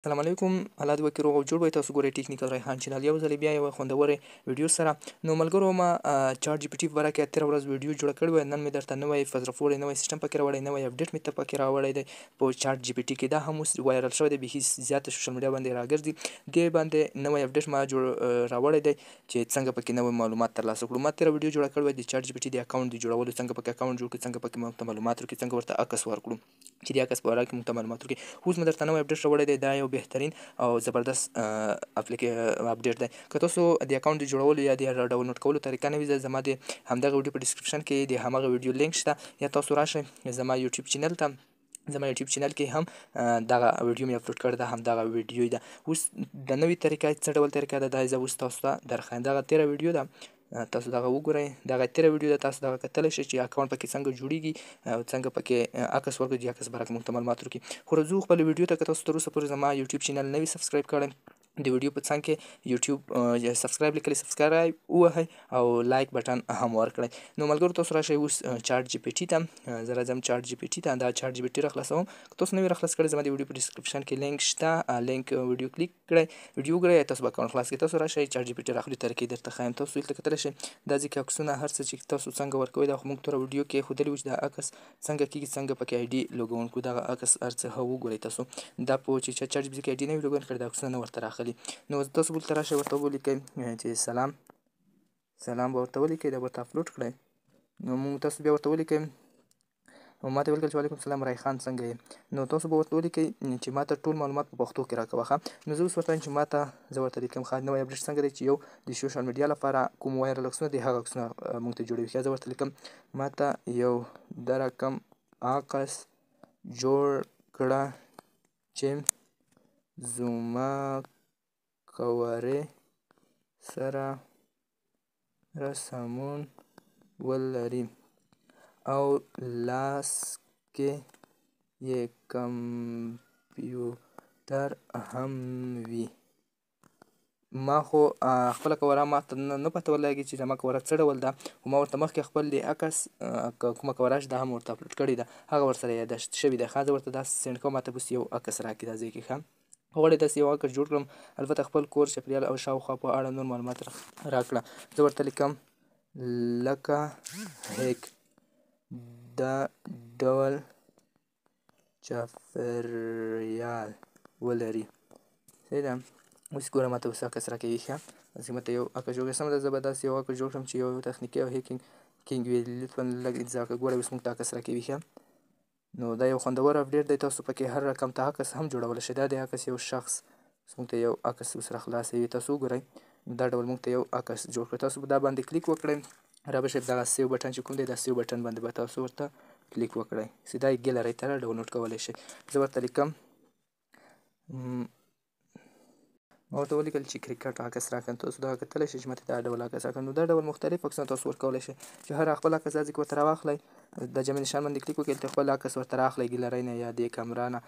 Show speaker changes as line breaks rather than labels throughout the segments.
السلام علیکم، الله دې وکړي روغ او جوړ وئ. تاسو ګورئ ټیکنیکل ریحان چینل یو ځل بیا یوه خوندورې ویډیو سره. نو ملګرو، ما چاټ جي پي ټي په باره کې تېره ورځ ویډیو جوړه کړې وه. نن مې درته نوی په زړه پورې نوی سیستم پکې راوړی، نوی اپډیټ مې ته پکې راوړی دی په چاټ جي پي ټي کې. دا هم اوس وایرل شوی دی، بیخي زیاته سوشل میډیا باندې راګرځي. دې باندې نوی اپډیټ ما جوړ راوړی دی چې څنګه پکې نوی معلومات ترلاسه کړو. ما تېره ویډیو جوړه کړې وه د چاټ جي پي ټي د اکاونټ د جوړولو، څنګه پکې اکاونټ جوړ کړو، څنګه پکې موږ ته معلومات ورکړي، څنګه ورته عکس ورکړو چې د عکس په باره کې موږ ته معلومات ورکړي. اوس مې درته نوی اپډیټ راوړی دی. دا یو بهترین او زبردست اپډیټ دی. که تاسو د اکاونټ د جوړولو یا د ډاونلوډ کولو طریقه نه وي، زما د همدغه ویډیو په ډیسکرپشن کې د همغه ویډیو لینک شته، یا تاسو راشئ زما یوټیوب چینل ته. زما یوټیوب چینل کې هم دغه ویډیو مې اپلوډ کړې ده، هم دغه ویډیو ده. اوس د نوې طریقه څه ډول طریقه ده، دا زه اوس تاسو ته درښایم. دغه تېره ویډیو ده، تاسو دغه وګورئ، دغه تېره ویډیو ده. تاسو دغه کتلی شئ چې اکاونټ پکې څنګه جوړیږي او څنګه پکې عکس ورکړو چې عکس باره کې موږ ته معلومات ورکړي. خو راځو خپلې ویډیو ته. که تاسو تر اوسه پورې زما یوټیوب چینل نه وي سبسکرایب کړی، د ویډیو په څنګ کې یوټیوب سبسکرایب لیکلی، سبسکرایب ووهئ او لایک بټن هم ورکړئ. نو ملګرو، تاسو راشئ اوس چاټ جي پي ټي ته. زه راځم چاټ جي پي ټي ته، دا چاټ جي پي ټي راخلاصوم. که تاسو نوی راخلاص کړئ، زما د ویډیو په ډیسکرپشن کې لینک شته، لینک ویډیو کلیک کړئ، ویډیو وګورئ، تاسو به اکاونټ خلاص کړئ. تاسو راشئ چاټ جي پي ټي راخلي، طریقې درته ښایم. تاسو دلته کتلی شئ دا ځکه عکسونه هر څه چې تاسو څنګه ورکوئ. دا خو موږ توره ویډیو کې ښودلي وو چې دا عکس څنګه کېږي، څنګه پکې آی ډي لوګون کړو. دغه عکس هر څه وګورئ تاسو. دا په چې چاټ جي پي ټي کې آی ډي نه وي لوګون کړی، دا عکسونه نه ورته راخلي. نو تاسو بل ته راشئ، ورته ولیکئ چې سلام، سلام به ورته ولیکئ، دا ورته اپلوډ کړئ. نو موږ تاسو بیا ورته ولیکئ، نو ماته ولیکل چې وعلیکم سلام ریحان، څنګه یې؟ نو تاسو به ورته ولیکئ چې ماته ټول معلومات په پښتو کې راکوه. ښه، نو زه اوس ورته وایم چې ماته، زه ورته لیکم ښه نوی اپډیټ څنګه دی چې یو د سوشل میډیا لپاره کوم وایرل عکسونه دي، هغه عکسونه موږ ته جوړوي. ښه، زه ورته لیکم ماته یو دا رقم عکس جوړ کړه چې زما قوارې سره سمون ولري او لاس کې یې کمپیوټر هم وي. ما خو خپله کوره ما ته نه پته ولګي چې زما کوره څه ډول ده، خو ما ورته مخکې خپل د عکس کومه کوره چې دا هم ورته اپلوډ کړې ده، هغه ورسره یاداشت شوې ده. ښه، زه ورته دا سینډ کوم، ماته اوس یو عکس راکړي دا ځای کې. ښه، غواړي داسې یو عکس جوړ کړم، البته خپل کور، چاپېریال او شاوخوا په اړه نور معلومات راکړه. زه ورته لیکم لکه هیک دا ډول چاپېریال ولري. صحیح ده. اوس ګوره ماته اوس عکس راکوي. ښه، داسې ماته یو عکس جوړ کړي. سمه ده، زه به داسې یو عکس جوړ کړم چې یو تخنیکي او هیکینګ کینګ وي. لطفا لږ انتظار وکړه. ګوره اوس موږ ته عکس راکوي. ښه، نو دا یو خوندور اپډیټ دی، تاسو پکې هر رقم ته عکس هم جوړولی شئ. دا د عکس یو شخص اوس موږ ته یو عکس اوس راخلاصوي. تاسو وګورئ، دا ډول موږ ته یو عکس جوړ کړ. تاسو به دا باندې کلیک وکړئ، را به شئ دغه سیو بټن چې کوم دی، دا سیو بټن باندې به تاسو ورته کلیک وکړئ، سیدا یې ګیلرۍ ته ډاونلوډ کولی شئ. زه ورته لیکم، ما ورته ولیکل چې کرکټ عکس راکړه. تاسو دا کتلی شئ چې ماته دا ډول عکس راکړه. نو دا ډول مختلف عکسونه تاسو ورکولی شئ چې هر خپل عکس دا ځای کې ورته راواخلئ، د جمع نشان باندې کلیک وکړئ، دلته خپل عکس ورته راخلئ، ګیلرۍ نه یا د کمره نه،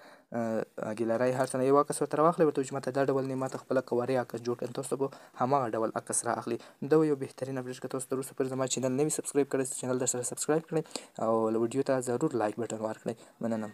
ګیلرۍ هر څه نه یو عکس ورته راواخلئ، ورته چې ماته دا ډول نه، ماته خپله کورې عکس جوړ کړه، تاسو به هماغه ډول عکس را اخلي. دا یو بهترین اپډیټ. که تاسو تر اوسه پورې زما چینل نه وي سبسکرایب کړی، چینل در سره سبسکرایب کړئ او ویډیو ته ضرور لایک بټن ورکړئ. مننه.